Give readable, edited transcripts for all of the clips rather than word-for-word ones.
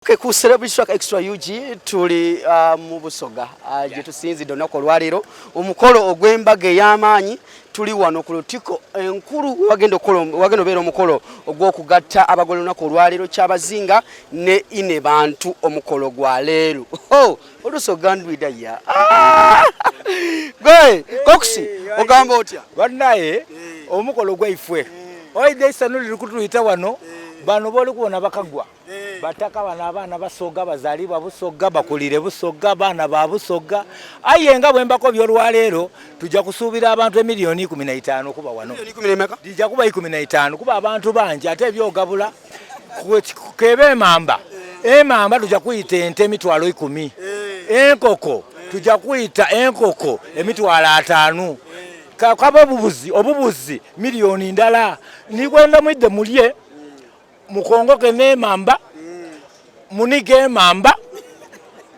Okay, ku Celebrity Track Extra UG tuli mu Busoga gye tusinzidde olunaku olwaleero, omukolo ogw'embaga ey'amaanyi. Tuli wano ku Lutiko Enkulu, wagenda wagenda obeera omukolo ogw'okugatta abagole olunaku olwaleero, Kyabazinga ne Inebantu. Omukolo gwa leero. Oh, Olusoga ndwidaya. Ah! Gwe Cox, ogamba otya? Bannaye, omukolo gwaifwe oidde isanu liri kutuyita wano. Bano boli kubona bakagwa bataka bano, abaana Basoga, bazaalibwa Busoga, bakulire Busoga, baana ba Busoga. Aye nga bwe mbakobye, olwaleero tujja kusuubira abantu emiliyoni 15 kuba wano. Miliyoni 10 n'emeka? Lijja kuba 15, kuba abantu bangi. Ate ebyogabula keba emamba, emamba tujja kuyita ente 100,000, enkoko tujja kuyita enkoko 50,000, kaba obubuzi, obubuzi miliyoni ndala. Nikwenda mwidde mulye, mukongoke n'emamba, munige emamba,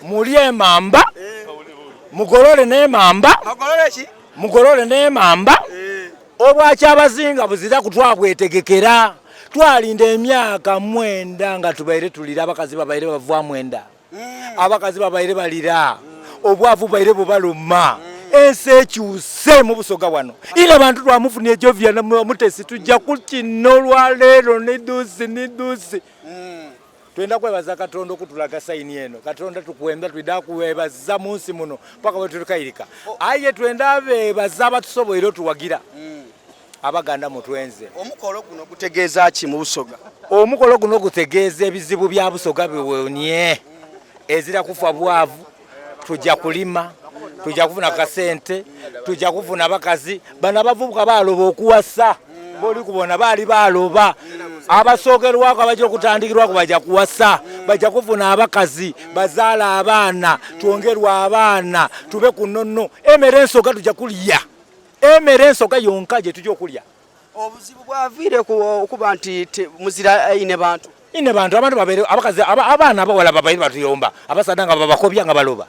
mulye emamba, mugolole n'emamba. Magolole ki? Mugolole n'emamba. Obwakyabazinga buzira kutwabwetegekera. Twalinda emyaka 90 nga tubaire tulira, abakazi babaire bavaamu enda, abakazi babaire balira, obwavu baire bubaluma. Ensi ekyuse mu Busoga wano, ila abantu twamufunye Jovia Mutesi. Tujja kukina olwaleero nidusi nidusi. Twenda kwebaza Katonda okutulaga sayini eno. Katonda tukwenda, twida kwebaza mu nsi muno paka bwe tulikayirika. Aye twenda bebaza abatusoboire otuwagira, Abaganda mutwenze. Omukolo guno gutegeeza ki mu Busoga? Omukolo guno gutegeeza ebizibu bya Busoga biwonye, ezira kufa bwavu. Tujja kulima, tujja kufuna kasente, tujja kufuna abakazi. Bano abavubuka baloba okuwasa, boli kubona baali baloba. Abasookerwako abajja okutandikirwako bajja kuwasa, bajja kufuna abakazi, bazaala abaana, twongerwa abaana, tube ku nnono. Emere ensoga tujja kulya, emere ensoga yonka gye tujja okulya. Obuzibu bwaviire okuba nti muzira Inebantu? Inebantu, abantu babere abakazi, abaana abawala babaire batuyomba, abasaadha nga babakobya nga baloba,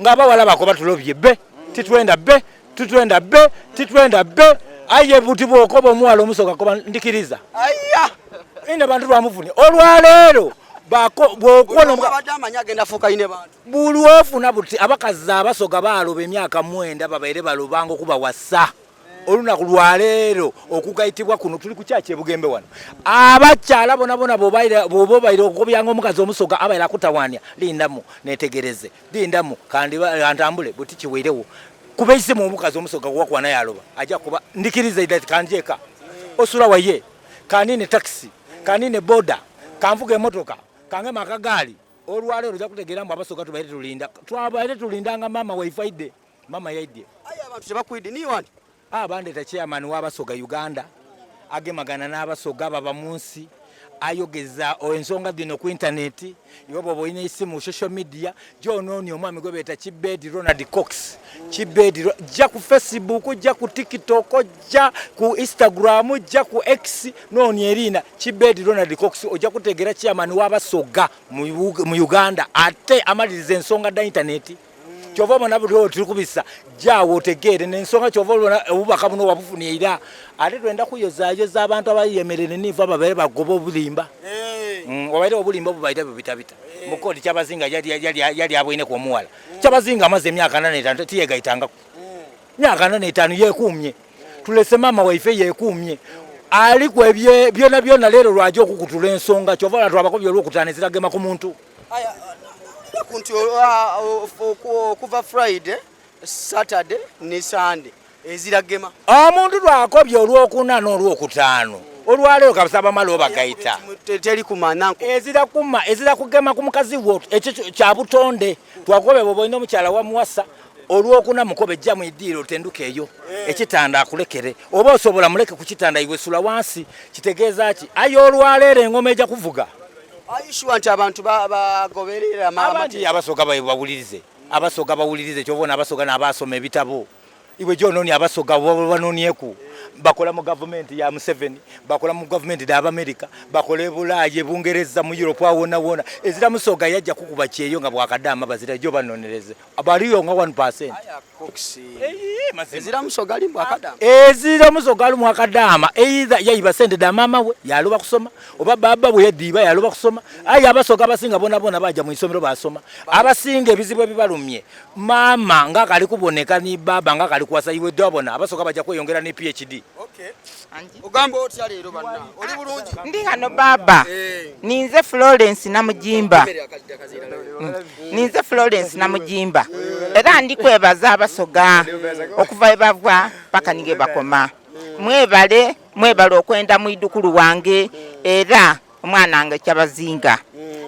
nga abawala bakoba tulobye be titwenda be titwenda be titwenda be. Aye buti bwokoba omuwala Omusoga koba ndikiriza. Aya. Inebantu lwamufunye olwaleero bako bwokuona. Abadde amanyi agenda fuuka Inebantu. Buli ofuna buti abakazi Abasoga baloba emyaka 90 babaire balobanga okubawasa. Olunaku lwaleero okugayitibwa kuno tuli ku kyaki ebugembe wano, abakyala bona bona bwoba obaire okukobyanga omukazi Omusoga abaire akutawaanya, lindamu netegereze, lindamu kandi antambule buti kiweirewo kuba esimu. Omukazi Omusoga gwakwana yaloba, ajja kuba ndikiriza ida kanjeeka osula waye, kanine takisi, kanine boda, kanvuga emotoka, kangema akagaali. Olwaleero ojja kutegeera mbu Abasoga tubaire tulinda, twabaire tulindanga maama waife aidde, maama yaidye. Aye abantu tebakwidde niyo wandi. Bandeta chairman w'Abasoga Uganda, agemagana n'Abasoga baba mu nsi, ayogeza ensonga zino ku intaneti. Iwe bwoba olina esimu, social media gyonooni, omwami gwe beeta Kibedi Ronald Cox. Kibedi, jja ku Facebook, jja ku TikTok, jja ku Instagram, jja ku X, nooni eriina Kibedi Ronald Cox, ojja kutegeera chairman w'Abasoga mu Uganda, ate amaliriza ensonga dda intaneti. Kyova obona buli oyo tuli kubisa jaawo otegeere nensonga. Kyova obona obubaka buno wabufunye era ate twenda kuyozaayoza abantu abayemerere niivo ababaire bagoba obulimba. Obaire obulimba obubaire bubitabita mukodi. Kyabazinga yali abwineku omuwala. Kyabazinga amaze emyaka 45 tiyegayitangaku, myaka 45 yekuumye. Tulese maama waife yekuumye, aliku ebye byona byona. Leero lwaja okukutula ensonga. Kyova ola twabakobye olwokutaano eziragema ku muntu. Aya, ku nti okuva Friday, Saturday ne Sunday eziragema. Omuntu lwakobye olwokuna n'olwokutaano, olwaleero kabisa bamala obagayita. Teri kumana. Ezira kuma, ezira kugema ku mukazi wo, ekyo kya butonde. Twakobe bwoba olina omukyala wamuwasa, olwokuna mukobe jja mu iddiiro otenduka eyo ekitanda akulekere, oba osobola muleke ku kitanda, iwe sula wansi. Kitegeeza ki? Aye olwaleero engoma ejja kuvuga. Ayishuwa nti abantu bagoberera Abangi Abasoga bawulirize, Abasoga bawulirize. Kyova ona Abasoga n'abasoma ebitabo. Iwe gyononi Abasoga banonyeku. Bakola mu gavumenti ya Museveni, bakola mu gavumenti dh'Abamerika, bakola e Bulaaya, e Bungereza, mu Europe awo wonawona. Ezira Musoga yajja kukuba kyeyo nga bwakadaama bazira jo banonereze. Baliyo nga 1%. Ezira Musoga ali mwakadaama. Ezira Musoga ali mwakadaama either yayiba sente dha maama we yaloba kusoma oba baba we yadiiba yaloba kusoma. Aye Abasoga abasinga bonabona baja mu isomero basoma. Abasinga ebizibu ebibalumye maama nga kali kuboneka ni baba nga kali kuwasa iwe dobona Abasoga baja kweyongera ni PhD. Okay. Ogamba otya leero banna? Oli bulungi? Ndi hano baba. Ninze Florence Namujimba. Ninze Florence Namujimba. Era ndi kwebaza Abasoga okuva ebava paka nige bakoma. Mwebale, mwebale okwenda mwidukulu wange era omwana wange Kyabazinga.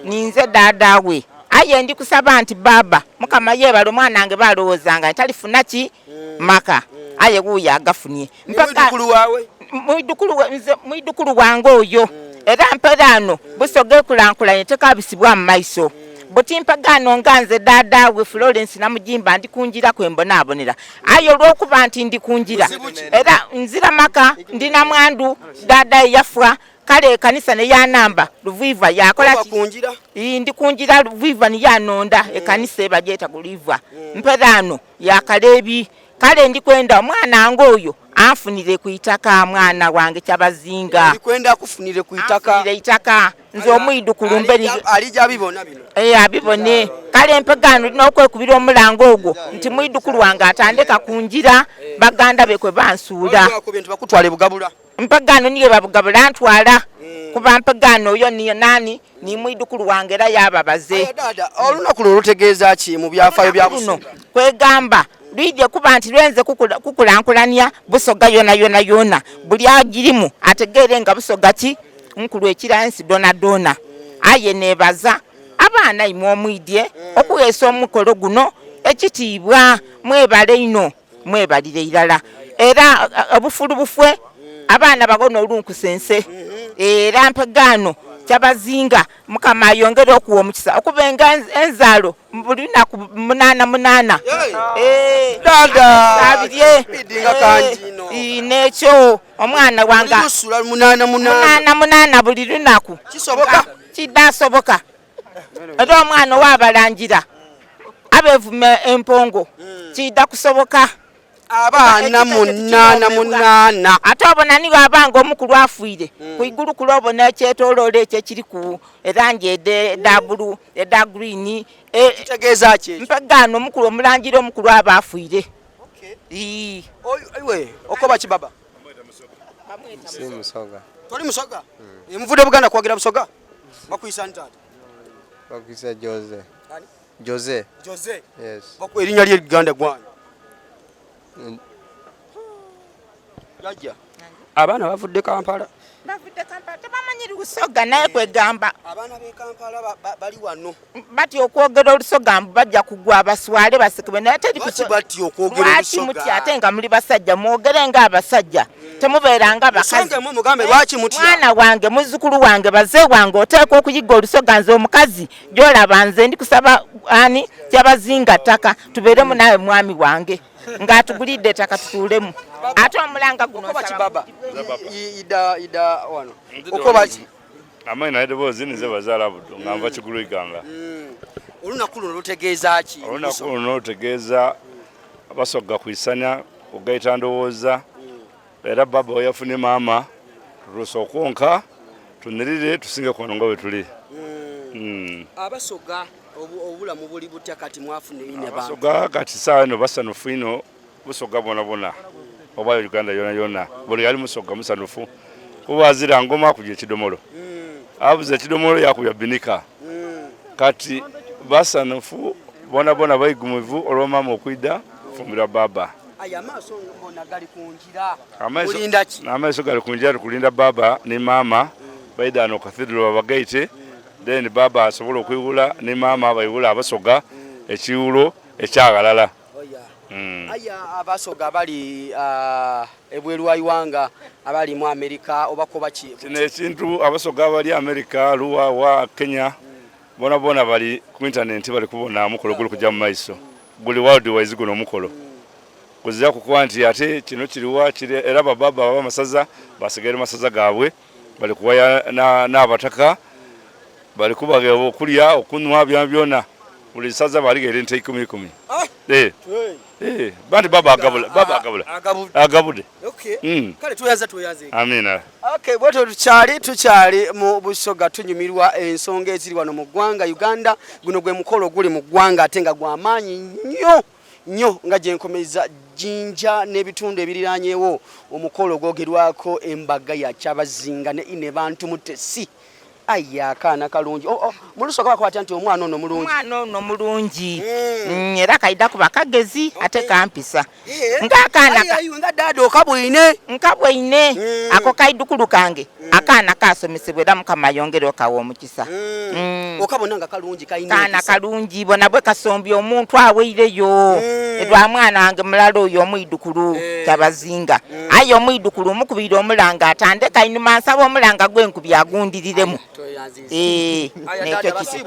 Ninze dada we. Aye ndi kusaba nti baba Mukama yebale omwana wange balowoozanga ntalifuna ki maka. Aye wuuyo agafunye. Mwidukulu wawe? Mwidukulu wange oyo. Era mperaano Busoga ekulankulanye tekabisibwa mu maiso. Buti mpagaano nga nze dada we Florence Namujimba ndi kunjira kwe mbonaabonera. Aye olw'okuba nti ndi kunjira era nzira maka ndi na mwandu dada yafa kale ekanisa ne yanamba Luviva yakola ki? Kunjira? Ndi kunjira Luviva ni yanonda ekanisa ebagyeta Luviva. Mperaano yakalebi kale ndi kwenda omwana wange oyo anfunire ku itaka mwana wange Kyabazinga. Ndi kwenda akufunire ku itaka. Anfunire itaka nze omwidukulu mberi alija abibona bino. Abibone. Kale mpegano n'okwekubira omulango ogwo nti mwidukulu wange atandeka kunjira baganda be kwe bansuula. Bakutwale Bugabula. Mpegano niye babugabula ntwala. Kuba mpegano oyo niyo nani ni mwidukulu wange era yababaze. Dada olunaku luno lutegeeza ki mu byafaayo bya Busoga? Kwegamba lwidye kuba nti lwenze kukulankulanya Busoga yona yona yona. Buli agirimu ategeere nga Busoga ki nkulu ekira ensi dona dona. Aye nebaza abaana imwe omwidye okuweesa omukolo guno ekitiibwa mwebale ino mwebalire irala. Era obufulu bufwe abaana bagona olunkusense. Era mpegano Kyabazinga Mukama ayongere okuwa omukisa okubenga enzaalo buli lunaku 8 8. Dada abirye bidinga kanjino. N'ekyo omwana wange lusula 8 8. 8 8 buli lunaku. Kisoboka? Kidasoboka. Era omwana ow'abalangira abevume empongo kida kusoboka. Abaana 8 8. Ate obona niwe abanga omukulu afiire ku igulu kula obona ekyetooloola ekyo ekiri ku erangi eda bulu eda green. Kitegeeza ki ekyo? Mpagaano omukulu omulangira omukulu aba afiire. Iwe okoba ki baba? Si Musoga. Toli Musoga? Muvudde Buganda kuwagira Busoga? Bakuyisa ani taata? Bakuyisa Jose. Ani? Jose. Jose? Yes. Bakuwa erinnya lye Uganda gwanyu. Jajja. Abaana bavudde Kampala. Bavudde Kampala tebamanyi Lusoga naye kwegamba. Abaana b'e Kampala bali wano. Batya okwogera Olusoga mbu bajja kugwa baswale basekebe naye teri Lwaki batya okwogera Lwaki Olusoga? mutya ate nga muli basajja mwogere ng'abasajja temubeera nga bakazi. Musonge mwe mugambe lwaki mutya? Mwana wange muzzukulu wange baze wange oteekwa okuyiga Olusoga nze omukazi gy'olaba nze ndi kusaba ani Kyabazinga ttaka tubeeremu naawe mwami wange ng'atugulidde ettaka tutuulemu. Ate omulanga guno Okoba ki nsaba baba? Ida wano. Okoba ki? Amayi naye ddoboozi nze bazaala Buddo nga nva Kigulu Iganga. Olunaku luno lutegeeza ki? Olunaku luno lutegeeza Abasoga kwisanya kugaita ndowooza era baba we yafunye maama tutuuse okwonka tunirire tusinge kuno nga bwe tuli. Abasoga obulamu buli butya kati mwafuna ine abantu? Abasoga kati saawa eno basanufu ino Busoga bona bona oba Uganda yona yona buli yali Musoga musanufu kuba azira ngoma akubye ekidomolo. Abuze ekidomolo yakubya binika. Kati basanufu bona bona baigumivu olw'amaama okwida kufumbirwa baba. Aye amaaso gonna gali ku njira. Mulinda ki? Amaaso gali ku njira tukulinda baba ne maama baida no cathedral babagaite then baba asobola okwiwula ne maama bayiwula Abasoga ekiwulo ekyagalala. Aya Abasoga abali ebweru wa iwanga abali mu Amerika obakoba ki? Kino ekintu Abasoga abali Amerika, Luwa, wa Kenya bona bona bali ku internet bali kubona omukolo guli kujja mu maiso. Guli world wise guno omukolo. Kuzira kukuba nti ate kino kiriwa kiri era bababa abamasaza basigaire masaza gaabwe bali kuwaya n'abataka bali kubaga okulya okunwa byona byona buli saza baligere ente ikumi ikumi. Ah! Eh. Eh, bandi baba agabula baba agabula agabude. Okay. Kale tweyaza tweyaze. Amina. Okay, bwetyo tukyali tukyali mu Busoga tunyumirwa ensonga eziri wano mu ggwanga Uganda. Guno gwe mukolo oguli mu ggwanga ate nga gwa maanyi nnyo nnyo nga gye nkomeza Jinja n'ebitundu ebiriranyewo omukolo ogwogerwako embaga ya Kyabazinga ne Inebantu Mutesi. Ayi akaana kalungi. Oh, oh, mulusoka bakwatya nti omwana ono mulungi. Omwana ono mulungi. Era kaida kuba kagezi ate kampisa. Nga akaana ka nga dada okabwine. Nkabwine. Ako kaidukulu kange. Akaana kasomesebwa era Mukama ayongere okawa omukisa. Okabona nga kalungi kayina. Kaana kalungi bona bwe kasombye omuntu aweireyo. Edwa mwana wange mulala oyo omwidukulu Kyabazinga. Aye omwidukulu omukubira omulanga atandeka inuma nsaba omulanga gwenkubye agundiriremu. Nekyo kiti.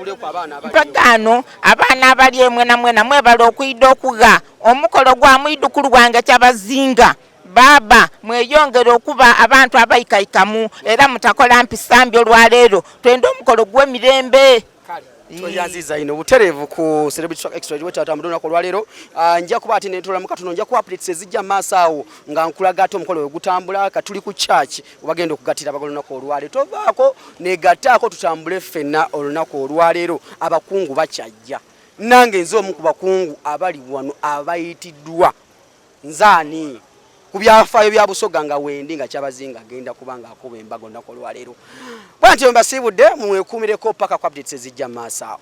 Mpagaano abaana abali emwena mwena mwebale okwida okugha omukolo gwa mwidukulu wange Kyabazinga. Baaba mweyongere okuba abantu abaikaikamu era mutakola mpisa mbi olwaleero. Twenda omukolo gw'emirembe. Tweyanziza ino butereevu ku Celebrity Track Extra gye twatambudde olunaku olwaleero. Nja kuba ate neetoola mu katono, nja kuwa updates ezijja mu maaso awo nga nkulaga ate omukolo we gutambula. Katuli ku church webagenda okugattira abagole olunaku olwaleero. Tovaako negattaako tutambule ffenna olunaku olwaleero. Abakungu bakyajja, nange nze omu ku bakungu abali wano abayitiddwa. Nze ani ku byafaayo bya Busoga nga wendi nga Kyabazinga agenda kuba nga akuba embaga olunaku olwaleero. Bwantyo mbasiibudde, mwekuumireko paka ku updates ezijja mu maaso awo.